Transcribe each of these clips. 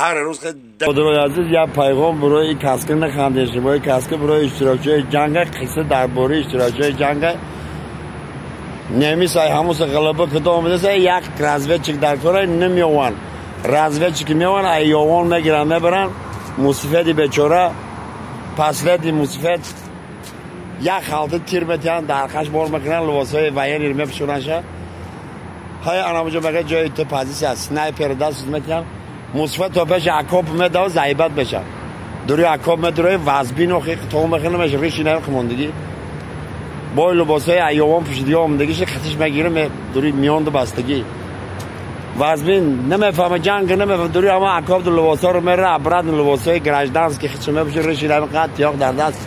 Саҳар рӯз хеле азиз як пайғом барои каска нахандед шумо каска барои иштирокчиҳои ҷанга қисса дар бораи иштирокчиҳои ҷанга немис ай ҳамуса ғалаба куда омадаса як разведчик дар кора намеованд разведчик меованд ай ёвон мегиранд мебаранд мусифеди бечора последний мусифед як халта тир метиҳанд дар қаш бор мекунанд либосҳои военный мепӯшонандша ҳай анамуҷо мега ҷои ту позиция снайпер даст метиҳанд мусифед то пеши окоп медава заибат мешавад дури окоп медурои вазбин охи то мехӯнамеш риши намехӯмондагӣ бо либосҳои айёвон пӯшидагӣ омадагиша хатиш мегирам дури миёнду бастагӣ вазбин намефаҳма ҷанг намефаҳма дури ҳама окоп ду либосҳоро мера обратно либосҳои гражданский хича мепӯши риши намеқад тиёқ дар даст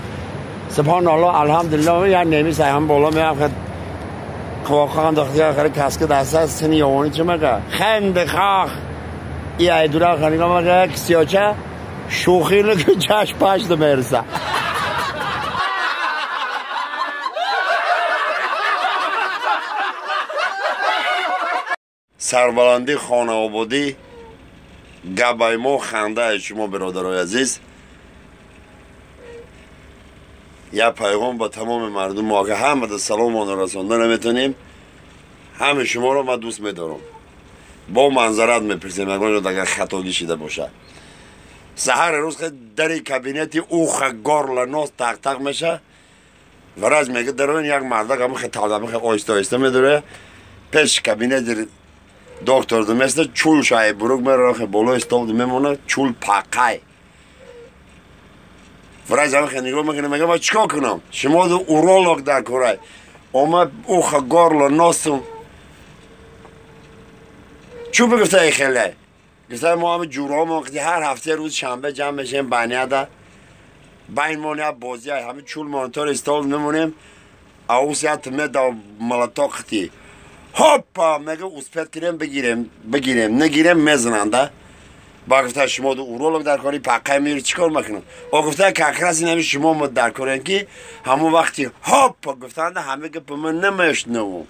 субҳоналлоҳ алҳамдулиллоҳ як немис ай ҳам боло меам хат қувоққан андохтига хали каска даста сини ёвонӣ чӣ мега хенди хах и ай дура ханига мега кисиёча шӯхӣ накун чашм пашт мераса. Сарбаландӣ хонаободӣ гапай мо хандаи шумо бародарои азиз. Як пайғом ба тамоми мардум мо ки ҳамада саломонро расонда наметонем ҳами шуморо ман дӯст медорам. Бо манзарат мепурсем ягон ҷо агар хатогӣ шида бошад. Саҳари рӯз дари кабинети уха горла нос тақ-тақ меша врач мега дароин як мардак ҳамихе талдамихе оҳиста оҳиста медуре пеши кабинети доктор места чул шай бурук мерохе болои стол мемона чул пақай. Врач ҳамихе нигоҳ мекунад мега ман чикор кунам шумо уролог дар корай омад уха горла носум чӯ бигуфта и хеле гуфта мо ҳами ҷурҳомон қити ҳар ҳафта рӯз шанбе ҷамъ мешем баняда байнмон як бозия ҳами чул монитори стол мемонем аус як меда молоток қити ҳоппа мега успеть кунем бигирем бигирем нагирем мезананда. Ба гуфта шумо уролог дар кори паққай мири чӣ кор мекунам о гуфта как раз ин ҳами шумо мо дар корем ки ҳамон вақти ҳоппа гуфтанда ҳама гапа ман намешнавум.